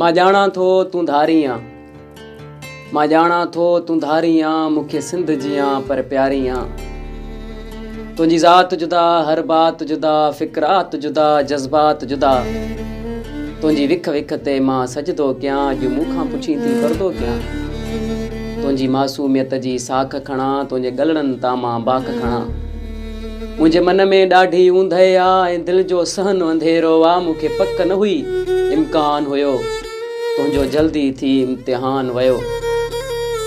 مان ڄاڻان ٿو تون ڌاري آن. مان ڄاڻان ٿو تون ڌاري آن مون کي سنڌ جيان پر پياري آن. تنهنجي ذات جدا هر بات جدا فڪرات جدا جذبات جدا. تنهنجي وک وک تي مان سجدو ڪيان اڄ مون کان پڇين ٿي پردو ڪيان. تنهنجي معصوميت جي ساک کڻان تنهنجي ڳلڙن تان مان باک کڻان. منهنجي من ۾ ڏاڍي اوندهه آ ۽ دل جو صحن انڌيرو آ مون کي پڪ نه هئي امڪان هيو تنهنجو جلدي ٿي امتحان ويو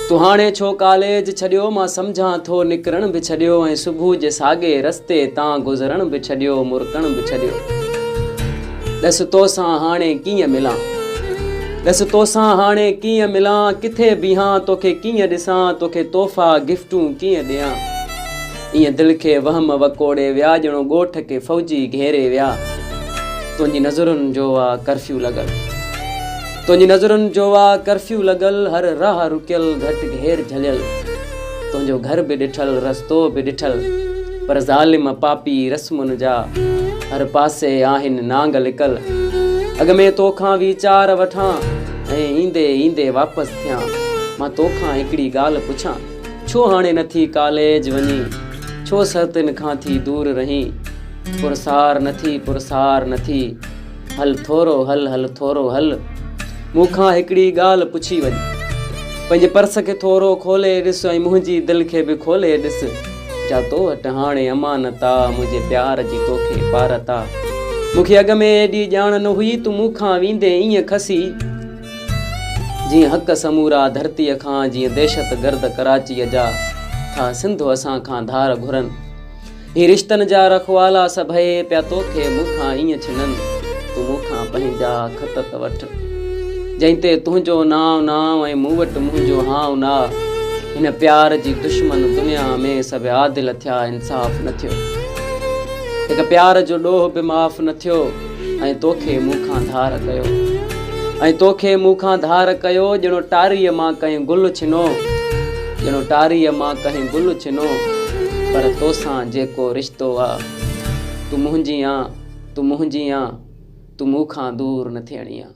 تون هاڻي ڇو ڪاليج ڇڏيو مان سمجهان ٿو نڪرڻ به ڇڏيو ۽ صبح جي ساڳي رستي تان گذرڻ به ڇڏيو مرڪڻ به ڇڏيو ڏس توسان هاڻي ڪيئن ملان ڏس توسان هاڻي ڪيئن ملان ڪٿي بيهان توکي ڪيئن ڏسان توکي تحفا گفٽون ڪيئن ڏيان ائين دل کي وهم وڪوڙي ويا ڄڻو ڳوٺ کي فوجي گهيري ويا تنهنجي نظرن جو آ ڪرفيو لڳل تنهنجي نظرن جو آ ڪرفيو لڳل هر راهه رڪيل گهٽ گهير جهليل تنهنجو گهر به ڏٺل رستو به ڏٺل پر ظالم پاپي رسمن جا هر پاسي آهن نانگ لڪل اڳ ۾ توکان ويچار وٺان ۽ ايندي ايندي واپس ٿيان مان توکان هڪڙي ڳالهه پڇان ڇو هاڻي نه ٿي ڪاليج وڃين، ڇو سرتين کان ٿي دور رهين، پرسار نه ٿي پرسار نه ٿي، هل ٿورو هل هل ٿورو هل، مون کان هڪڙي ڳالهه پڇي وڃ. پنهنجي پرس کي ٿورو کولي ڏس ۽ منهنجي دل کي به کولي ڏس، جا تو وٽ هاڻي امانت آ، منهنجي پيار جي توکي پارت آ. مون کي اڳ ۾ ايڏي ڄاڻ نه هئي، تون مون کان ويندين ائين کسي. جيئن حق سمورا ڌرتيء کان جيئن دهشت گرد ڪراچيء جا ٿا سنڌ اسان کان ڌار گهرن. هي رشتن جا رکوالا سڀئي پيا توکي مون کان ائين ڇنن. تون مون کان پنهنجا خط ته وٺ. جنهن تي تنهنجو نانء نانء ۽ مون وٽ منهنجو هانء نا. هن پيار جي دشمن دنيا ۾ سڀ عادل ٿيا انصاف نه ٿيو. هڪ پيار جو ڏوهه به معاف نه ٿيو. ۽ توکي مون کان ڌار ڪيو. ۽ توکي مون کان ڌار ڪيو ڄڻو ٽاريء مان ڪنهن گل ڇنو ڄڻو ٽاريء مان ڪنهن گل ڇنو پر توسان جيڪو رشتو آ تون منهنجي آن تون منهنجي آن تون مون کان دور نه ٿيڻي آن.